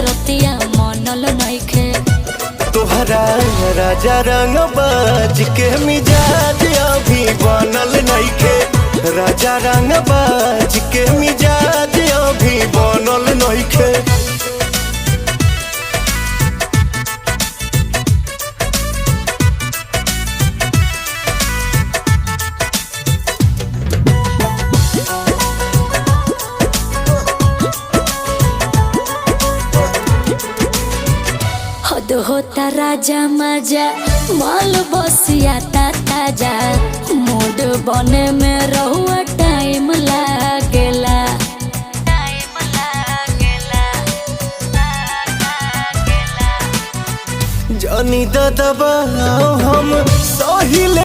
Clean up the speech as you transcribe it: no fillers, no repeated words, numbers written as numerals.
रतिया मनल नइखे। तोहरा राजा रंग बाज के मिजाज अभी बनल नइखे। राजा रंग बाज के मिजाज अभी बनल नइखे। हद होता राजा मजा माल बसिया ताजा, मूड बने में रहुआ टाइम लागेला। टाइम लागेला। जनी ददबा हम सहिले।